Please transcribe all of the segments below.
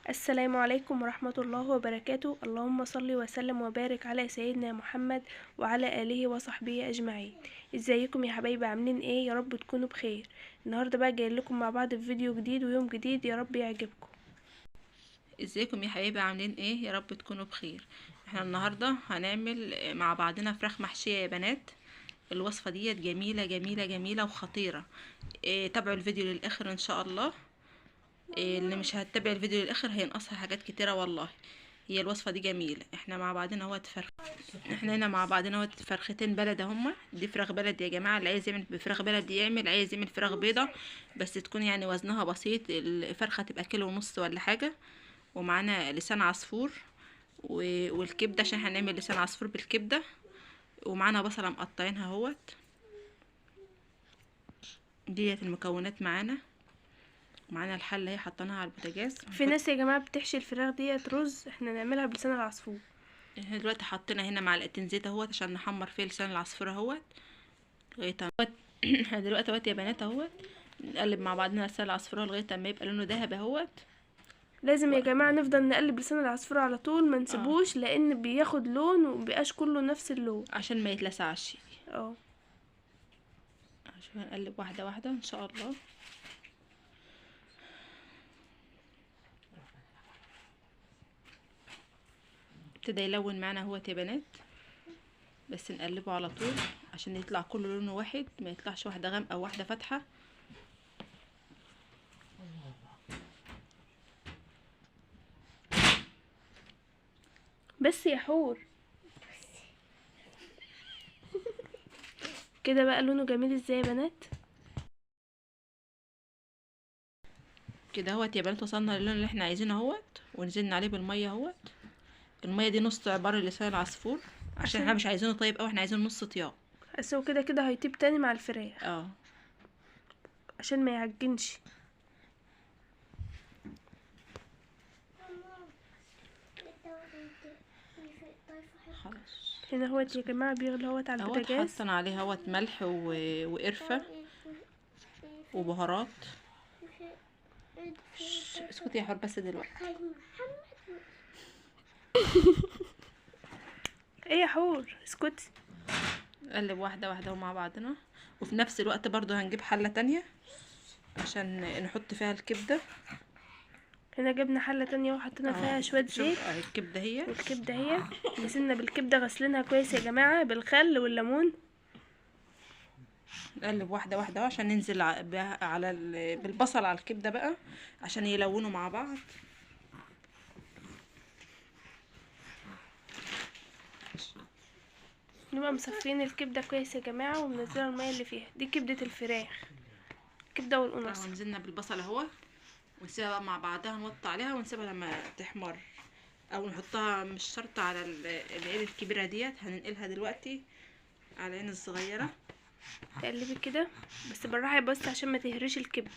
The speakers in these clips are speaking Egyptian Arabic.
السلام عليكم ورحمة الله وبركاته. اللهم صل وسلم وبارك على سيدنا محمد وعلى آله وصحبه أجمعين. ازيكم يا حبايبي، عاملين ايه؟ يا رب تكونوا بخير. النهارده بقى جاي لكم مع بعض في فيديو جديد ويوم جديد، يا رب يعجبكم. ازيكم يا حبايبي، عاملين ايه؟ يا رب تكونوا بخير. احنا النهارده هنعمل مع بعضنا فراخ محشيه يا بنات. الوصفة ديت جميلة جميلة جميلة وخطيرة. تابعوا الفيديو للاخر ان شاء الله. اللي مش هتتابع الفيديو للاخر هينقصها حاجات كتيرة والله. هي الوصفة دي جميلة. احنا مع بعضنا اهوت فرخ، احنا هنا مع بعضنا اهوت فرختين بلد اهما. دي فراخ بلد يا جماعة، اللي عايز يعمل بفراخ بلد يعمل، عايز يعمل فراخ بيضة بس تكون يعني وزنها بسيط، الفرخه تبقى 1.5 كيلو ولا حاجة. ومعانا لسان عصفور والكبده عشان هنعمل لسان عصفور بالكبده. ومعانا بصله مقطعينها اهوت. ديت المكونات معانا. معانا الحلة اهي حطيناها على البوتاجاز. في ناس يا جماعة بتحشي الفراخ ديت رز، احنا نعملها بلسان العصفور. احنا دلوقتي حطينا هنا معلقتين زيت اهوت عشان نحمر فيه لسان العصفور اهوت. لغاية احنا دلوقتي اهوت يا بنات اهوت نقلب مع بعضنا لسان العصفور لغاية اما يبقى لونه ذهبي اهوت. لازم يا جماعة نفضل نقلب لسان العصفور على طول، ما نسيبوش لان بياخد لون ومبيبقاش كله نفس اللون عشان ما يتلسعش. عشان نقلب واحدة واحدة ان شاء الله. ابتدى يلون معانا اهوت يا بنات، بس نقلبه على طول عشان يطلع كله لونه واحد، ما يطلعش واحدة غامقه او واحدة فاتحة. بس يا حور كده بقى لونه جميل ازاي يا بنات. كده اهوت يا بنات وصلنا للون اللي احنا عايزينه اهوت، ونزلنا عليه بالمية اهوت. المية دي نص عبارة لسان العصفور عشان احنا مش عايزينه طيب قوي، احنا عايزينه نص طياب بس. هو كده كده هيطيب تاني مع الفراخ عشان ما يعجنش. خلاص هنا اهوت يا جماعة بيغلي اهوت على البوتاجاز. حطينا عليه اهوت ملح وقرفه وبهارات. اسكتي يا حور بس دلوقتي. ايه يا حور اسكتي. نقلب واحدة واحدة ومع بعضنا، وفي نفس الوقت برضو هنجيب حله تانية عشان نحط فيها الكبده. هنا جبنا حله تانية وحطينا فيها شوية زيت. الكبده هي، والكبده هي نزلنا بالكبده، غسلينها كويس يا جماعة بالخل والليمون. نقلب واحدة واحدة عشان ننزل على بالبصل على الكبده بقى عشان يلونوا مع بعض. نبقى مصفين الكبده كويس يا جماعة ومنزلة المية اللي فيها. دي كبده الفراخ، الكبده والقناص. نزلنا بالبصل اهو، ونسيبها بقى مع بعضها، نوطي عليها ونسيبها لما تحمر، او نحطها مش شرط على العين الكبيرة ديت، هننقلها دلوقتي على العين الصغيرة. تقلبي كده بس بالراحة بس عشان ما تهريش الكبده.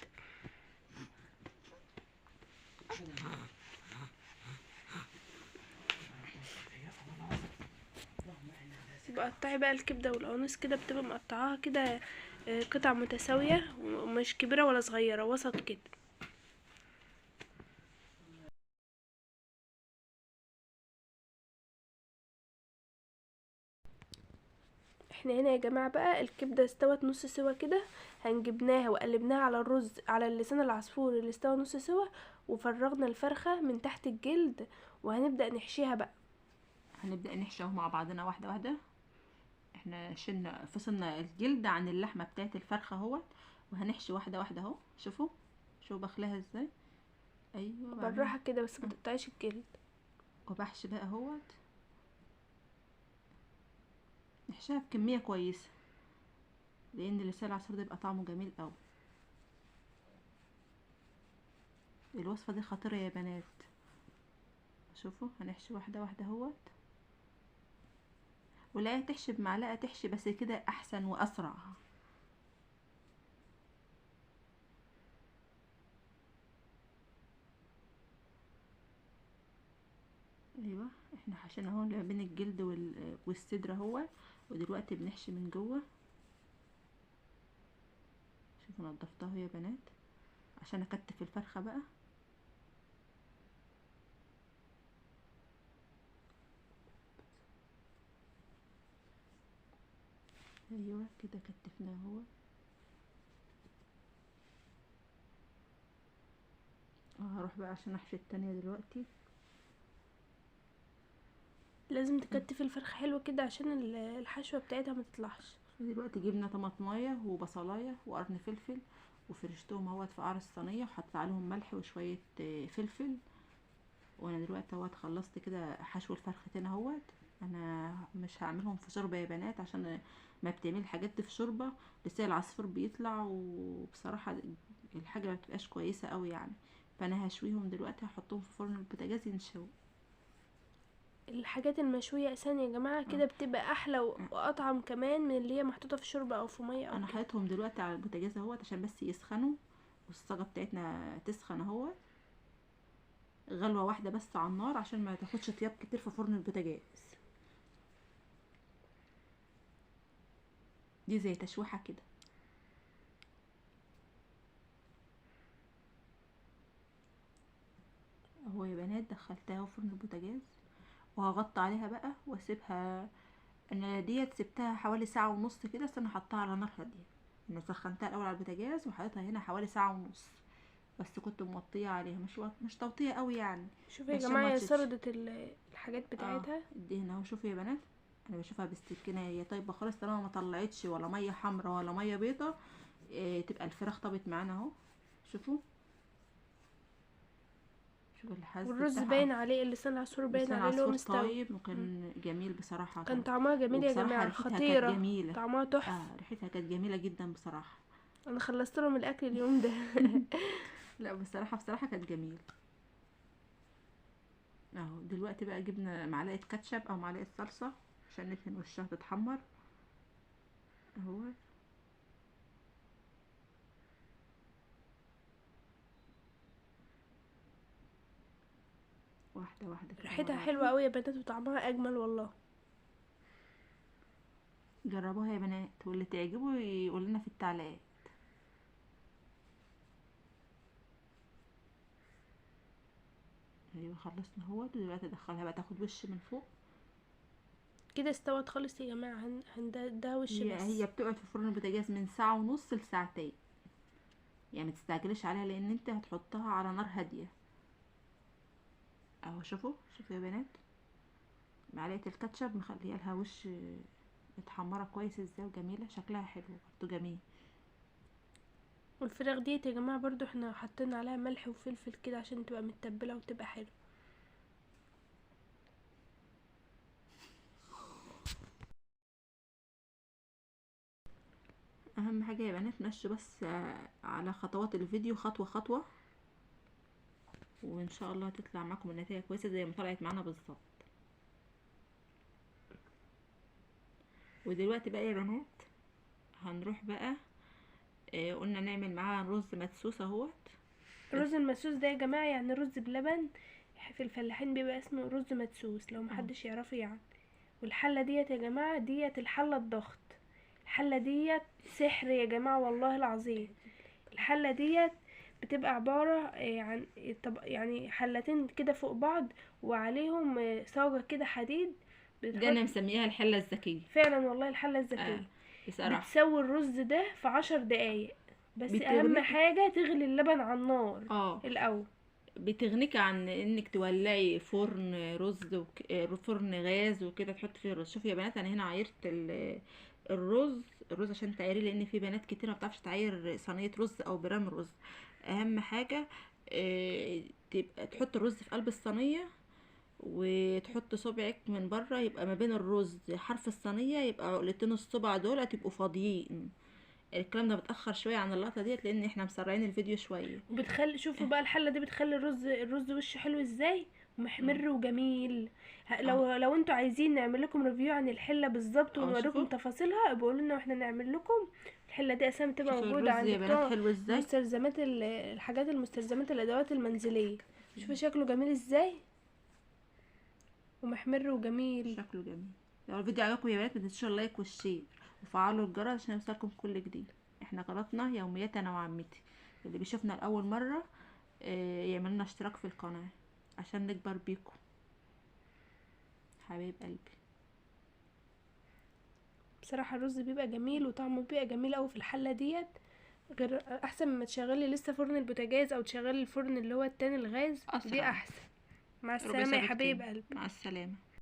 بقطعي بقى الكبده والقوانص كده، بتبقى مقطعاها كده قطع متساوية ومش كبيرة ولا صغيرة، وسط كده. احنا هنا يا جماعة بقى الكبده استوت نص سوا كده، هنجبناها وقلبناها على الرز على اللسان العصفور اللي استوى نص سوا، وفرغنا الفرخه من تحت الجلد وهنبدا نحشيها بقى. هنبدا نحشيها مع بعضنا واحدة واحدة. احنا شلنا فصلنا الجلد عن اللحمة بتاعت الفرخه اهوت، وهنحشي واحدة واحدة اهو. شوفوا شوفوا بخلاها ازاي. ايوه بالراحة كده بس ما تقطعيش الجلد. وبحشي بقى اهوت، نحشيها بكمية كويسة لان لسان العصفور ده بيبقى طعمه جميل قوي. الوصفة دي خطيرة يا بنات. شوفوا هنحشي واحدة واحدة اهوت، ولا تحشي بمعلقه، تحشي بس كده احسن واسرع. ايوه احنا حشينا اهو بين الجلد والصدر اهو، ودلوقتي بنحشي من جوه. شوفوا نضفتها يا بنات عشان اكتف الفرخه بقى. ايوه كده كتفناه اهو. هروح بقى عشان احشي التانية دلوقتي. لازم تكتفي الفرخة حلو كده عشان الحشوة بتاعتها ما تطلعش. دلوقتي جبنا طماطمايه وبصلايه وقرن فلفل وفرشتهم اهوت في قعر الصينية، وحطيت عليهم ملح وشوية فلفل. وانا دلوقتي اهوت خلصت كده حشو الفرختين اهوت. انا مش هعملهم في شوربة يا بنات، عشان ما بتعمل الحاجات دي في شوربة لسان العصفور بيطلع، وبصراحة الحاجة ما بتبقاش كويسة قوي يعني. فانا هشويهم دلوقتي، هحطهم في فرن البوتاجاز ينشووا. الحاجات المشويه اساسا يا جماعة كده بتبقى احلى واطعم كمان من اللي هي محطوطة في شوربة او في مية. او انا حاططهم دلوقتي على البوتاجاز اهوت عشان بس يسخنوا، والصاجه بتاعتنا تسخن اهوت. غلوه واحدة بس على النار عشان ما تاخدش طياب كتير في فرن البوتاجاز. دي زي تشويحه كده. اهو يا بنات دخلتها في فرن البوتاجاز، وهغطي عليها بقى واسيبها. انا ديت سبتها حوالي ساعة ونص كده، بس انا حطاها على نار هادية. انا سخنتها الاول على البوتاجاز وحطيتها هنا حوالي ساعة ونص، بس كنت موطيه عليها، مش توطيه قوي يعني. شوفوا يا جماعة هي سردت الحاجات بتاعتها الدهن اهو. شوفوا يا بنات انا بشوفها بالسكينة هي طيبة خالص، طالما ما طلعتش ولا مية حمراء ولا مية بيضة تبقى الفراخ طابت معانا اهو. شوفوا الحز والرز باين عليه، اللسان العصفور باين عليه اللي هو مستوي. طيب وكان جميل بصراحة، كان طعمها جميل يا جماعة، خطيرة، جميلة. طعمها تحفة. ريحتها كانت جميلة جدا بصراحة. انا خلصت لهم الاكل اليوم ده. لا بصراحة كانت جميلة. اهو دلوقتي بقى جبنا معلقه كاتشب او معلقه صلصه عشان ندهن وشها تتحمر اهو. واحدة واحدة كده. ريحتها حلوة قوي يا بنات وطعمها اجمل والله. جربوها يا بنات، واللي تعجبه يقول لنا في التعليقات. ايوه خلصنا اهوت. ودلوقتي ادخلها بقى تاخد وش من فوق كده. استوت خالص يا جماعة. ده وش بس. هي بتقعد في فرن البوتاجاز من ساعة ونص لساعتين يعني، ما تستعجليش عليها لان انت هتحطها على نار هادية اهو. شوفوا يا بنات معلقه الكاتشب مخليه لها وش متحمره كويس ازاي وجميلة، شكلها حلو برضو جميل. والفراخ ديت يا جماعة برضو احنا حاطين عليها ملح وفلفل كده عشان تبقى متبله وتبقى حلوة. اهم حاجة يا بنات مشوا بس على خطوات الفيديو خطوة خطوة، وان شاء الله هتطلع معاكم النتيجة كويسة زي ما طلعت معانا بالظبط. ودلوقتي بقى يا بنات هنروح بقى قلنا نعمل معاها رز مدسوس اهوت. الرز المدسوس ده يا جماعة يعني رز بلبن، في الفلاحين بيبقى اسمه رز مدسوس لو محدش يعرفه يعني. والحله ديت يا جماعة ديت الحلة الضغط، الحلة ديت سحر يا جماعة والله العظيم. الحلة ديت بتبقى عبارة عن يعني حلتين كده فوق بعض وعليهم صاجه كده حديد. ده انا مسميها الحلة الذكية فعلا والله، الحلة الذكية. بصراحة بتسوي الرز ده في 10 دقايق بس. اهم حاجة تغلي اللبن على النار الاول. بتغنيك عن انك تولعي فرن رز فرن غاز وكده تحط فيه الرز. شوفي يا بنات انا هنا عايرت الرز عشان تعايريه، لان في بنات كتير ما بتعرفش تعاير صينية رز او برام رز. اهم حاجة تبقى تحط الرز في قلب الصينية، وتحط صبعك من بره، يبقى ما بين الرز حرف الصينية يبقى عقلتين الصبع دول هتبقوا فاضيين. الكلام ده متاخر شوية عن اللقطة ديت لان احنا مسرعين الفيديو شوية. وبتخلي شوفوا بقى الحلة دي بتخلي الرز وشه حلو ازاي ومحمر وجميل. لو انتوا عايزين نعمل لكم review عن الحلة بالظبط ونوريكم تفاصيلها بقولوا لنا واحنا نعمل لكم. الحلة دي اساسا بتبقى موجودة عند بتوع مستلزمات الحاجات، المستلزمات الادوات المنزلية. شوفوا شكله جميل ازاي ومحمر وجميل، شكله جميل. لو الفيديو عجبكم يا بنات ما تنسوش ال like وال share وفعلوا الجرس عشان يوصلكم كل جديد. احنا قناتنا يوميات انا وعمتي، اللي بيشوفنا لاول مرة يعمل لنا اشتراك في القناة عشان نكبر بيكم حبايب قلبي. الصراحة الرز بيبقى جميل وطعمه بيبقى جميل قوي في الحلة ديت، غير احسن ما تشغلي لسه فرن البوتاجاز او تشغلي الفرن اللي هو التاني الغاز، دي اسرع. احسن. مع ربع السلامة يا ساعة حبايب بكتير. قلبي. مع السلامة.